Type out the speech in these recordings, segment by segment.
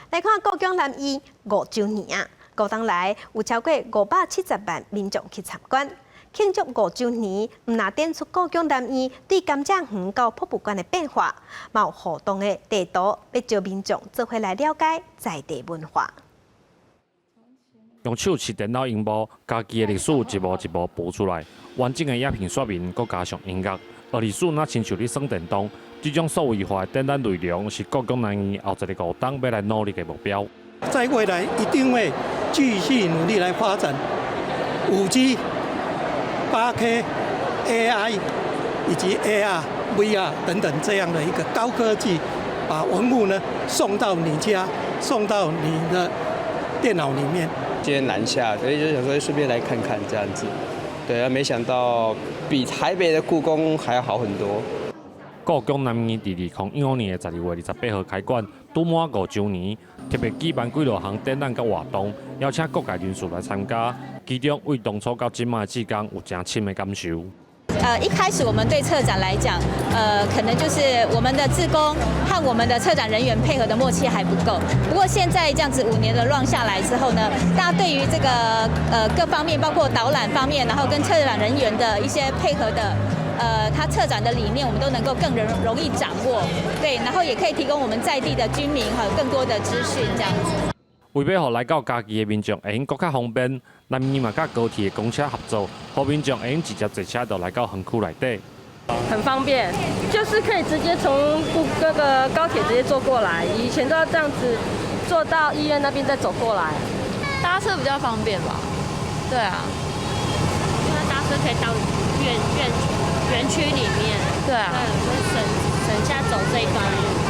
來看故宮南院5週年啊，五冬來有超過570萬民眾去參觀慶祝五週年，毋但展出故宮南院對甘蔗園到博物館的變化，嘛有互動的地圖，欲招民眾做伙來了解在地文化。用手持電腦螢幕，家己的歷史一幕一幕播出來，完整的影片說明，閣加上音樂，學歷史若親像咧耍電動。這種數位化的展覽內容是故宮南院後一個五冬欲來努力的目標。在未來一定會繼續努力來發展5G、8K、AI 以及 AR、VR 等等這樣的一個高科技，把文物呢送到你家，送到你的電腦裡面。今天南下，所以就想說順便來看看這樣子。對啊，沒想到比台北的故宮還要好很多。故宮南院佇2015年的12月28號開館，拄滿五週年，特別舉辦幾落項展覽佮活動，邀請各界人士來參加。其中對當初到這擺的志工有誠深的感受。一開始我們對策展來講，可能就是我們的志工和我們的策展人員配合的默契還不夠。不過現在這樣子5年的 run 下來之後呢，大家對於這個各方面，包括導覽方面，然後跟策展人員的一些配合的，他策展的理念，我們都能夠更容易掌握。對，然後也可以提供我們在地的居民哈更多的資訊，這樣子。為欲予來到嘉義的民眾會用閣較方便，南院嘛佮高鐵的公車合作，予民眾會用直接坐車就來到園區內底。很方便，就是可以直接從那個高鐵直接坐過來，以前都要這樣子坐到醫院那邊再走過來。搭車比較方便吧？對啊，因為搭車可以到園區裡面。對啊，就省下走這一段路。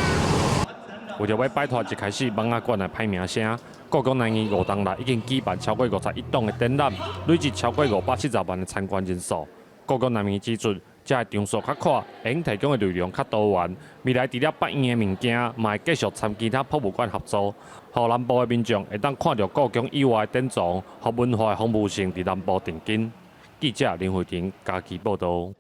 為著欲擺脫一開始蠓仔館的歹名聲，故宮南院五冬來已經舉辦超過51檔的展覽，累計超過570萬的參觀人數。故宮南院指出，遮的場所較闊，會用提供的內容較多元。未來除了北院的物件，嘛會繼續參其他博物館合作，予南部的民眾會當看著故宮以外的典藏，予文化的豐富性佇南部定根。記者林慧婷嘉義報導。